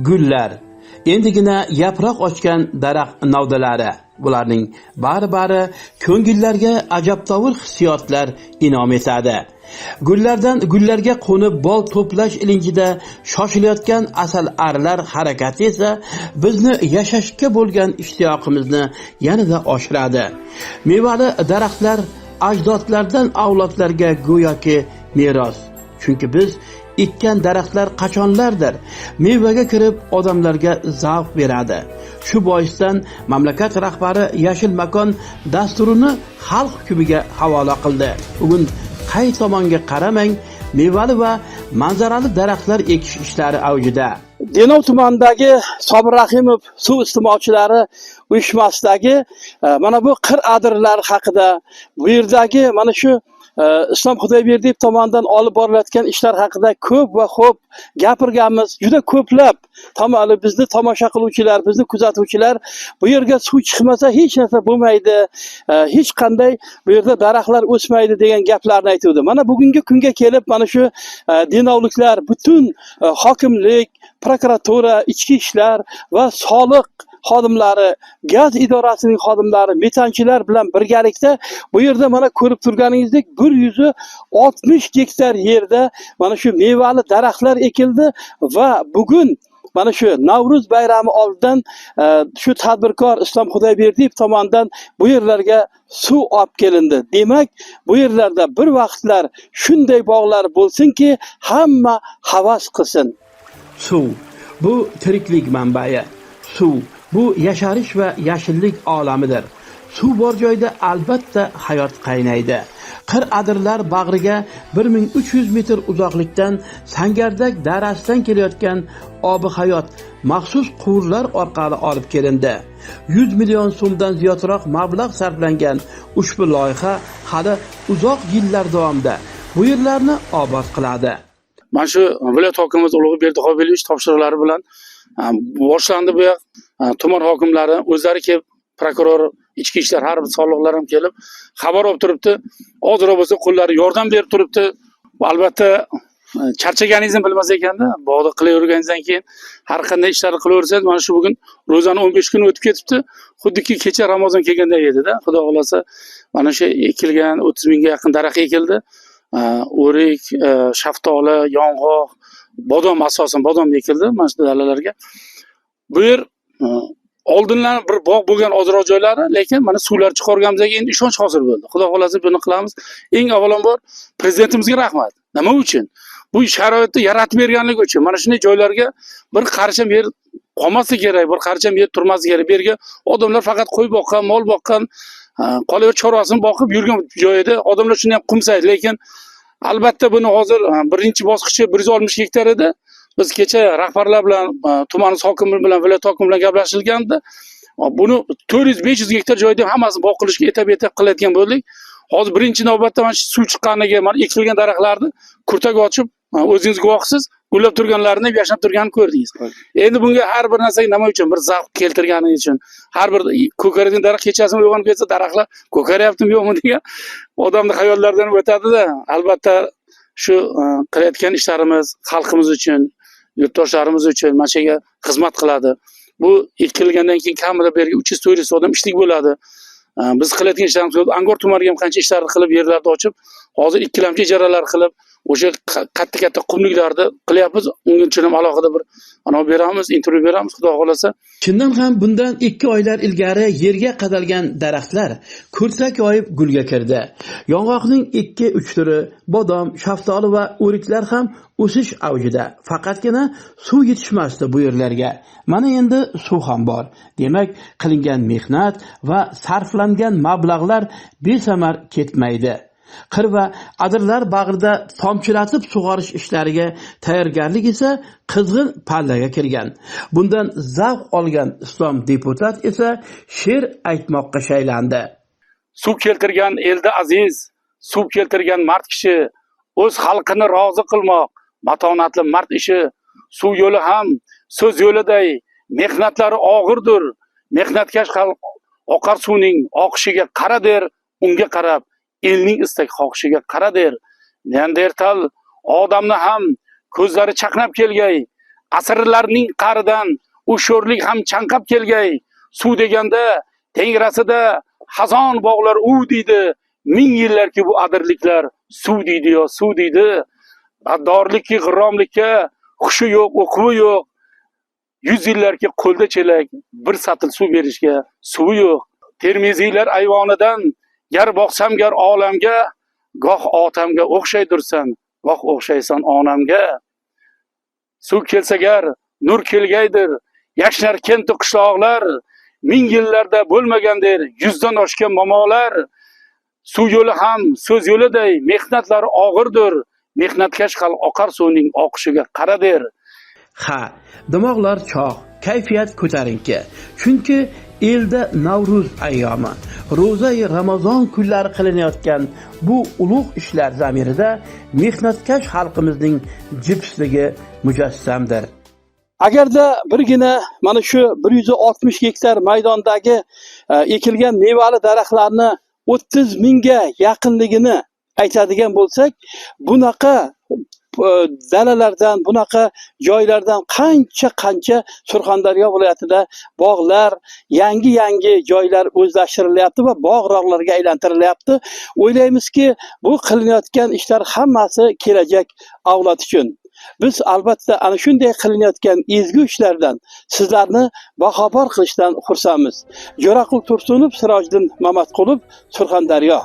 Gullar, endigina yaproq ochgan daraxt novdalari, bularning bari-bari ko'ngillarga ajabtovur hissiyotlar in'om etadi. Gullardan gullarga qo'nib bol to'plash ilinjida shoshilayotgan asal arilar harakati esa bizni yashashga bo'lgan ishtiyoqimizni yanada oshiradi. Mevali daraxtlar ajdodlardan avlodlarga go'yoki meros. Chunki biz ekkan daraxtlar qachonlardir mevaga kirib odamlarga zavq beradi. Shu boisdan mamlakat rahbari Yashil makon dasturini xalq hukmiga havola qildi. Bugun qay tomonga qaramang, mevali va manzarali daraxtlar ekish ishlari avjida. Denov tumanidagi Sobir Rahimov suv iste'molchilari uyushmasidagi mana bu qir adirlar haqida, bu yerdagi mana shu Islom Xudoyberdiyev tomonidan olib borilayotgan ishlar haqida ko'p va xo'p gapirganmiz. Juda ko'plab bizni tomosha qiluvchilar, bizni kuzatuvchilar bu yerga suv chiqmasa hech narsa bo'lmaydi, hech qanday bu yerda daraxtlar o'smaydi degan gaplarni aytuvdi. Mana bugungi kunga kelib mana shu denovliklar butun hokimlik, prokuratura, ichki ishlar va soliq xodimlari, gaz idorasining xodimlari, metanchilar bilan birgalikda bu yerda mana ko'rib turganingizdek 160 gektar yerda mana shu mevali daraxtlar ekildi va bugun mana shu Navro'z bayrami oldidan shu tadbirkor Islom Xudoyberdiyev tomonidan bu yerlarga suv olib kelindi. Demak, bu yerlarda bir vaqtlar shunday bog'lar bo'lsinki, hamma havas qilsin. Suv bu tiriklik manbai. Suv bu yasharish va yashillik olamidir. Suv bor joyda albatta hayot qaynaydi. Qir adirlar bag'riga 1300 metr uzoqlikdan Sangardak darasidan kelayotgan obi hayot maxsus quvurlar orqali olib kelindi. 100 million so'mdan ziyodroq mablag' sarflangan ushbu loyiha hali uzoq yillar davomida bu yerlarni obod qiladi. Mana shu viloyat hokimimiz Ulug'bek Berdiqobilovich topshiriqlari bilan boshlandi bu yoq. Tuman hokimlari o'zlari kelib, prokuror, ichki ishlar, har bir soliqlar ham kelib xabar olib turibdi. Ozroq bo'lsa qo'llari yordam berib turibdi. Bu albatta charchaganingizni bilmas ekanda, bog'da qilaverganingizdan keyin har qanday ishlarni qilaversangiz, mana shu bugun ro'zani 15 kuni o'tib ketibdi. Xuddiki kecha Ramazon kelganday edida. Xudo xohlasa, mana shu ekilgan 30 mingga yaqin daraxt ekildi. O'rik, shaftoli, yong'oq, bodom, asosan bodom ekildi mana shu dalalarga. Bu yer oldindan bir bog' bo'lgan ozroq joylari, lekin mana suvlar chiqarganimizdan keyin ishonch hosil bo'ldi. Xudo xohlasa, buni qilamiz. Eng avvalambor prezidentimizga rahmat. Nima uchun? Bu sharoitni yaratib berganligi uchun. Mana shunday joylarga bir qarich ham yer qolmasa kerak, bir qarich ham yer turmasa kerak. Bu yerga odamlar faqat qo'y boqqan, mol boqqan, qolaver chorvasini boqib yurgan joyida odamlar shuni ham qo'msaydi, lekin albatta buni hozir birinchi bosqichi 160 gektar edi. Biz kecha rahbarlar bilan, tuman hokimi bilan, viloyat hokimi bilan gaplashilgandi. Buni 400-500 gektar joyda ham hammasini bog' qilishga etap-etap qilayotgan bo'ldik. Hozir birinchi navbatda mana shu suv chiqqaniga mana ekilgan daraxtlarni kurtak ochib, o'zingiz guvohsiz, gullab turganlarini, yashnab turganini ko'rdingiz. Endi bunga har bir narsaga nima uchun bir zavq keltirgani uchun har bir ko'karadigan daraxt kechasi uyg'onib ketsa, daraxtlar ko'karyaptimi, yo'qmi degan odamni xayollaridan o'tadida. Albatta shu qilayotgan ishlarimiz xalqimiz uchun, yurtdoshlarimiz uchun mana shu yerga xizmat qiladi. Bu ekilgandan keyin kamida bu yerga 300-400 odam ishlik bo'ladi. Biz qilayotgan ishlarimiz ko'p. Angor tumaniga ham qancha ishlarni qilib, yerlarni ochib, hozir ikkilamchi ijaralar qilib, o'sha katta katta qumliklarni qilyapmiz. Unga uchun ham alohida bir anavi beramiz, intervyu beramiz, xudo xohlasa. Chindan ham bundan 2 oylar ilgari yerga qadalgan daraxtlar kurtak yoyib gulga kirdi. Yong'oqning 2-3 turi, bodom, shaftoli va o'riklar ham o'sish avjida. Faqatgina suv yetishmasdi bu yerlarga. Mana endi suv ham bor. Demak, qilingan mehnat va sarflangan mablag'lar besamar ketmaydi. Qir va adirlar bag'rida tomchilatib sug'orish ishlariga tayyorgarlik esa qizg'in pallaga kirgan. Bundan zavq olgan Islom deputat esa she'r aytmoqqa shaylandi. Suv keltirgan elda aziz, suv keltirgan mard kishi, o'z xalqini rozi qilmoq matonatli mard ishi. Suv yo'li ham so'z yo'liday mehnatlari og'irdir. Mehnatkash xalq oqar suvning oqishiga qara der, unga qarab elning istak xohishiga qara der. Neandertal odamni ham ko'zlari chaqnab kelgay. Asrlarning qaridan u sho'rlik ham chanqab kelgay. Suv deganda tengrasida xazon bog'lar u deydi. Ming yillarki bu adirliklar suv deydi yo suv deydi. G'addorlikki g'irromlikka hushi yo'q, o'quvi yo'q. 100 yillarki qo'lda chelak, bir satil suv berishga suvi yo'q. Termiziylar ayvonidan gar boqsam gar olamga, goh otamga o'xshaydursan, goh o'xshaysan onamga. Suv kelsa gar nur kelgaydir, yashnar kentu qishloqlar, ming yillarda bo'lmagandir 100dan oshgan momolar. Suv yo'li ham so'z yo'liday mehnatlari og'irdir, mehnatkash xalq oqar suvning oqishiga qara der. Ha, dimoqlar chog', kayfiyat ko'tarinki. Chunki elda Navro'z ayyomi, ro'zai Ramazon kunlari qilinayotgan bu ulug' ishlar zamirida mehnatkash xalqimizning jipsligi mujassamdir. Agarda birgina mana shu 160 gektar maydondagi ekilgan mevali daraxtlarni 30 mingga yaqinligini aytadigan bo'lsak, bunaqa dalalardan, bunaqa joylardan qancha-qancha Surxondaryo viloyatida bog'lar, yangi-yangi joylar o'zlashtirilyapti va bog'-rog'larga aylantirilyapti. O'ylaymizki, bu qilinayotgan ishlar hammasi kelajak avlod uchun. Biz albatta ana shunday qilinayotgan ezgu ishlardan sizlarni boxabar qilishdan xursandmiz. Jo'raqul Tursunov, Sirojiddin Mamatqulov, Surxondaryo.